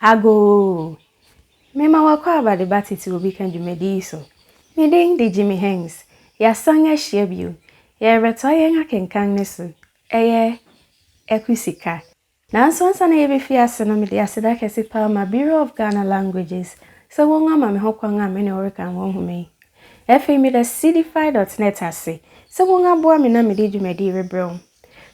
Agoo! Mema w'akwaaba de ba Tete Obi Ka dwumadi yi so. Me din de Jimmy Hanks. Yɛasan ahyia bio. Yɛrebɛtoa yɛn akenkan no so. Ɛyɛ Akusika. Nanso ansa na yɛbɛfi ase no, mede aseda kɛse paa ma Bureau of Ghana Languages sɛ wɔn ama me ho kwan a me ne wo rekan wɔn nhoma yi. Afei meda Seedify dot net ase sɛ wɔn aboa me na mede dwumadi yi rebrɛ wo.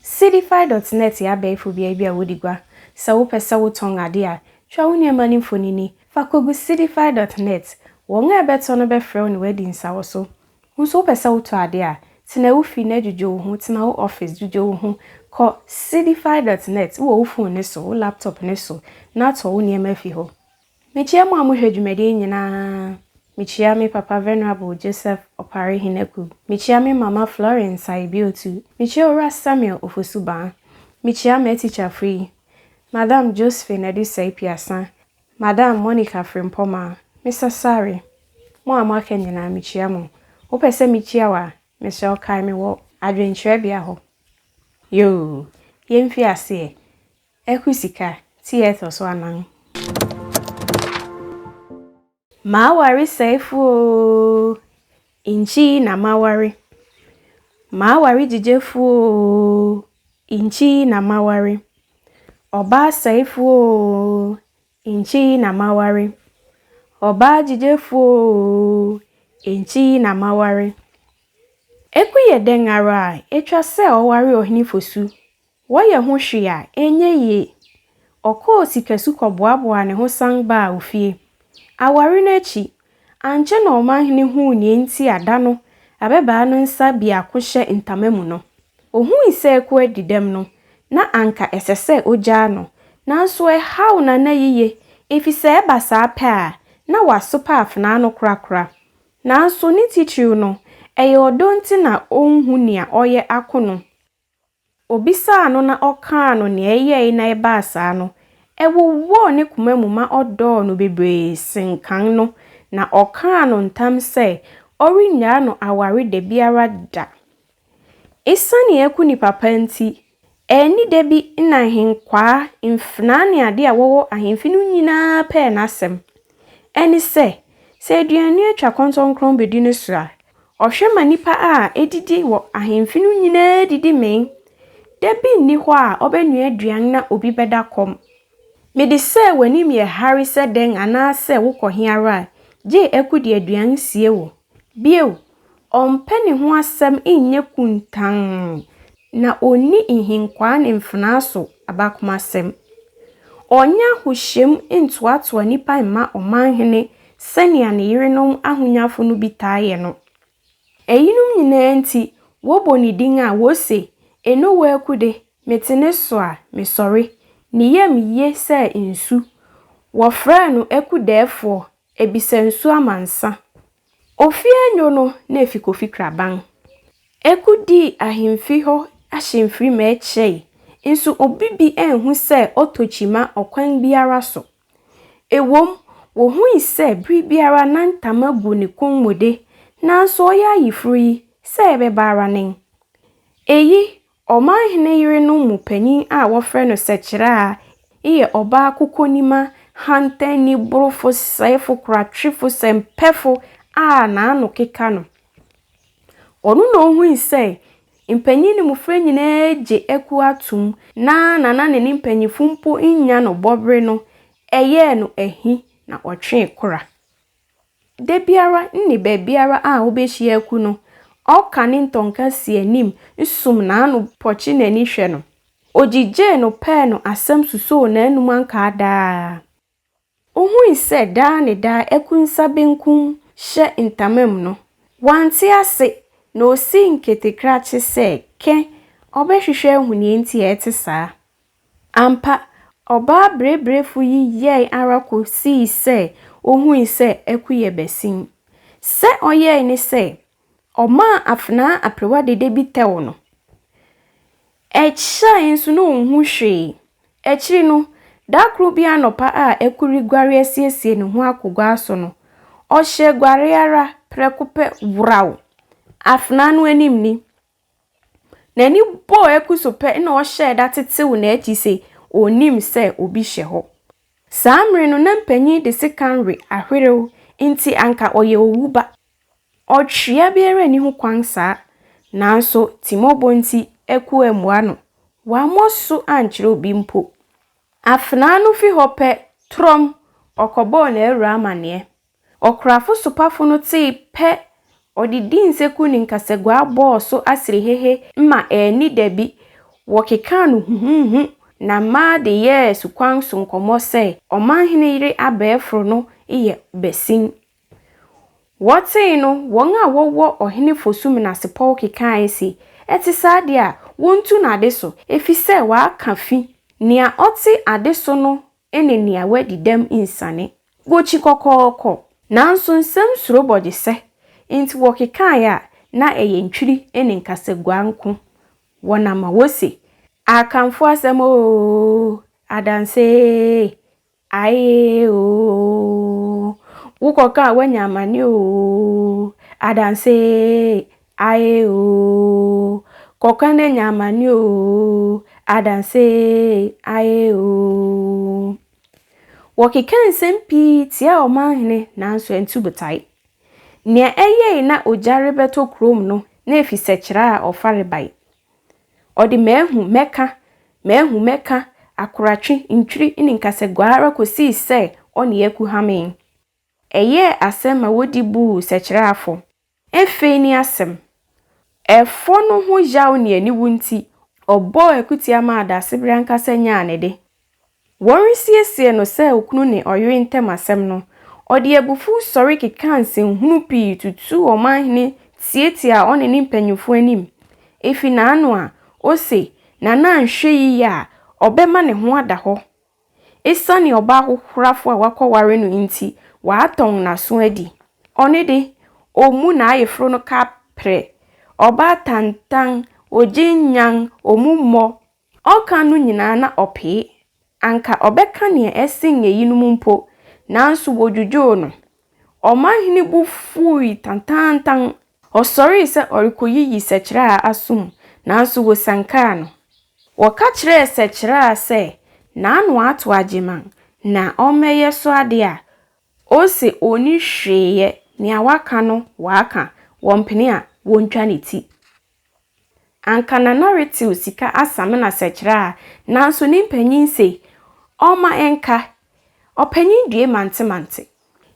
Seedify dot net yɛ abɛɛfo beae bi a wodi gua. Sɛ wopɛ sɛ wotɔn ade a, twa wo nneɛma no mfonini fa kogu Seedify dot net. Wɔn a ɛbɛtɔ no bɛfrɛ wo ne wo adi nsawoso. Wo nso wopɛ sɛ wotɔ ade a, tena wo fi na dwudwo wo ho, tena wo office dwudwo wo ho. Kɔ Seedify dot net wɔ wo phone no so, wo laptop no so na tɔ wo nneɛma fi hɔ. Mekyia mo a mohwɛ dwumadi yi nyinaa. Mekyia me papa Venerable Joseph Opare Henaku. Mekyia me mama Florence Aibiotu. Mekyia Owura Samuel Ofosu Baa. Mekyia m'atikyafo yi, Madam Josephine Adusei Piasa, Madam Monica Frimpoma, Mr. Sare. Mo a moaka nyinaa mekyia mo. Wopɛ sɛ mekyia wo a, mesrɛ wo kae me wɔ adwenkyerɛbea hɔ. Yoo, yɛmfi aseɛ. Akusika, ti a ɛtɔ so anan. M'aware sɛefo oo, nkyi na m'aware. M'aware gyigyefo oo, nkyi na m'aware. Ɔbaa sɛefo oo, nkyi na m'aware. Ɔbaa gyigyefo oo, nkyi na m'aware. Eku yɛ dɛn ara a, etwa sɛ ɔware ɔhene Fosu. Wɔyɛ ho hwee a, ɛnyɛ yie. Ɔkɔɔ sikasu kɔboaboaa ne ho san baa ofie. Aware no akyi, ankyɛ na ɔmanhene huu nea enti a da no ababaa no nsa biako hyɛ ntama mu no. Ohui sɛ Aku adi dɛm no, na anka ɛsɛ sɛ ogyaa no. Nanso ɛhaw Nana yiye, efisɛ ɛba saa pɛ a, na wasopa afenaa no korakora. Nanso ne titiriw no, ɛyɛ ɔdɔ nti na onhu nea ɔyɛ ako no. Obisaa no na ɔkaa no nea ɛyɛe na ɛbaa saa no, ɛwowɔɔ ne koma mu ma ɔdɔɔ no bebree sen kan no, na ɔkaa no ntam sɛ ɔrennyaa no aware da biara da. Esiane Aku nipa pa nti, anni da bi na nhenkwaa, mfenaa ne ade a wɔwɔ ahemfi no nyinaa pɛɛ n'asɛm. Ɛne sɛ, sɛ aduane atwa kɔntɔnkrɔn bedi no so a, ɔhwɛ ma nnipa a edidi wɔ ahemfi no nyinaa didi mee. Da bi nni hɔ a ɔbɛnoa aduan na obi bɛda kɔm. Mede sɛ w'anim yɛ hare sɛ dɛn anaasɛ wokɔ he ara a, gye Aku de aduan sie wo. Bio, ɔmpɛ ne ho asɛm nyɛ kuntann, na onni nhenkwaa ne mfenaa so abakomasɛm. Ɔnyɛ ahohyɛm ntoatoa nnipa mma ɔmanhene sɛnea ne yerenom ahonyafo no bi taa yɛ no. Eyinom nyinaa nti, wɔbɔ ne din a wose, Enowa Aku de, mete ne so a, mesɔre. Ne yam ye sɛ nsu. Wɔfrɛɛ no Aku dɛɛfoɔ, ebisa nsu amansa. Ofie anyo no na efi Kofi Kraban. Aku dii ahemfi hɔ ahyɛmfiri ma ɛkyɛe, nso obi bi anhu sɛ ɔtɔ kyima ɔkwan biara so. Ɛwom, wohui sɛ bere biara na ntama gu ne kɔn mu de, nanso ɔyɛ ayeforo yi, sɛ ɛbɛba ara nen. Eyi, ɔmanhene yerenom mu panyin a wɔfrɛ no Sɛkyerɛ a eyɛ ɔbaa kokonima, hantanni, borofo, sɛefo, koratwefo, sɛmpɛfo a n'ano keka no. Ɔno na ohui sɛ mpanyin ne mmofra nyinaa gye Aku atom na Nana ne ne mpanyimfo mpo nnya no bɔbere no, ɛyɛɛ no ahi na ɔtwee kora. Da biara ne baabiara a wobehyia Aku no, ɔka ne ntɔnka si anim sum n'ano pɔkye n'ani hwɛ no. Ogyigyee no pɛɛ no asɛm susoo n'anom ankaa daa. Ohui sɛ daa ne daa Aku nsa benkum hyɛ ntama mu no, wante ase na osii nketekrakye sɛ kɛ ɔbɛhwehwɛ ahu nea enti a ɛte saa. Ampa, ɔbaa bereberefo yi yɛe ara kosii sɛ ohui sɛ Aku yɛ basin. Sɛ ɔyɛe ne sɛ, ɔmaa afenaa aperewa dede bi tɛw no. Ɛkyɛe nso na onhu hwee. Akyiri no, da koro bi anɔpa a Aku reguare asiesie ne ho akɔ gua so no, ɔhyɛ guare ara prɛko pɛ woraw. Afenaa no anim ni. N'ani bɔɔ Aku so pɛ na ɔhyɛɛ da tetew n'akyi sɛ onim sɛ obi hyɛ hɔ. Saa mmere no na mpanyin de sekan we ahwerew nti anka ɔyɛ owu ba. Ɔtwea biara nni ho kwan saa. Nanso timmɔbɔ nti Aku ammua no. Wammɔ so ankyerɛ obi mpo. Afenaa no fi hɔ pɛ, torɔm, ɔkɔbɔɔ n'awuraa amanneɛ. Ɔkorafo sopafo no tee pɛ, ɔde dii nseku ne nkasaguaa bɔɔ so aserehehe ma anni da bi, wɔkekaa no huhuuhu na mmaa de yɛɛ sukwan so nkɔmmɔ sɛ ɔmanhene yere abɛɛforo no yɛ basin. Wɔtee no, wɔn a wɔwɔ ɔhene Fosu menasepɔw kekae se, Ɛte saa de a, wontu no ade so, efisɛ waka fi. Nea ɔte ade so no ne nea wadi dɛm nsiane. Wokyi kɔkɔɔkɔ. Nanso nsɛm suro bɔgyesɛ, enti wɔkekae a, na ɛyɛ ntwiri ne nkasaguaa nko. Wɔnam a wose, Akanfo asɛm oo, adanse ee, aee oo, wokɔka a woanya amane oo, adanse ee, aee oo, kɔka no anya amane oo, adanse ee, aee oo. Wɔkekaa nsɛm pii tiaa ɔmanhene nanso antu botae. Nea ɛyɛe na ogya rebɛtɔ kurom no na efi sɛkyerɛ a ɔfare bae. Ɔde mahu mɛka, mahu mɛka, akoratwe, ntwiri ne nkasaguaa ara kosii sɛ ɔne Aku hamee. Ɛyɛɛ asɛm ma wodi buu sɛkyerɛ afɔ. Afei ne asɛm. Ɛfɔ no ho yaw ne aniwu nti, ɔbɔɔ akutia maa Dasebere ankasa nyaa ne de. Wɔresiesie no sɛ okunu ne ɔyere ntam asɛm no, ɔde abufuw sɔre kekaa nsɛnhunu pii tutuu ɔmanhene tiatiaa ɔne ne mpanyimfo anim. Efi n'ano a, ose Nana anhwɛ yiye a, ɔbɛma ne ho ada hɔ. Esiane ɔbaa hohorafo a wakɔware no nti, watɔn n'aso adi. Ɔno de, ommu n'ayeforo no kaprɛ. Ɔbaa tantan, ogye nyan, ommu mmɔ. Ɔka no nyinaa na ɔpee. Anka ɔbɛka nea ɛsen eyinom mpo, nanso wodwudwoo no. Ɔmanhene bo fuwii tantaantan. Ɔsɔree sɛ ɔrekoyiyi sɛkyerɛ a asom, nanso wosiankaa no. Wɔka kyerɛɛ sɛkyerɛ a sɛ n'ano ato Agyeman na ɔmmɛyɛ so ade a, ose onni hwee yɛ, nea waka no waka, wɔmpene a wontwa ne ti. Anka Nana retew sika asamena sɛkyerɛ a, nanso ne mpanyin se ɔmma ɛnka. Ɔpanyin due mantemante.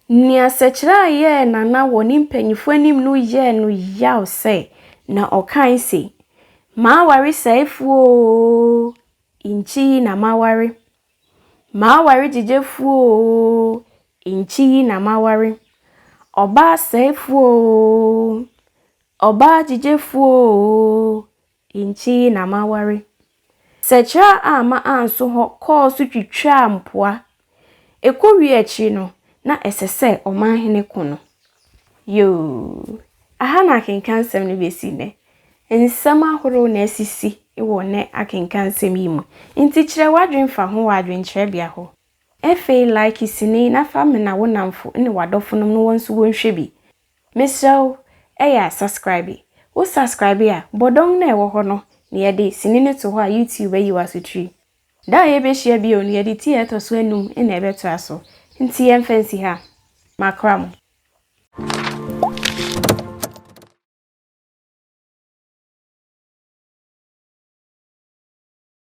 Nea sɛkyerɛ a yɛɛ Nana wɔ ne mpanyimfo anim no yɛɛ no yaw sɛ, na ɔkae se, M'aware sɛefo oo, nkyi na m'aware. M'aware gyigyefo oo, nkyi na m'aware. Ɔbaa sɛefo oo, ɔbaa gyigyefo oo, nkyi na m'aware. Sɛkyerɛ a amma anso hɔ kɔɔ so twitwaa mpoa. Ekowie akyiri no, na ɛsɛ sɛ ɔmanhene ko no. Yoo, aha na akenkansɛm no besi nnɛ. Nsɛm ahorow na asisi wɔ nnɛ akenkansɛm yi mu. Nti kyerɛ w'adwene fa ho wɔ adwenkyerɛbea hɔ. Afei like sini na fa mena wo nnamfo ne w'adɔfonom na wɔn nso wɔnhwɛ bi. Mesrɛ wo, ɛyɛ a subscribe. Wo subscribe a, bɔ dɔn na ɛwɔ hɔ no na yɛde sini no to hɔ a YouTube ayi w'asotiri. Da a yɛbɛhyia bio no, yɛde ti a ɛtɔ so anum na ɛbɛtoa so. Nti yɛmfa nsi ha. Makra mo.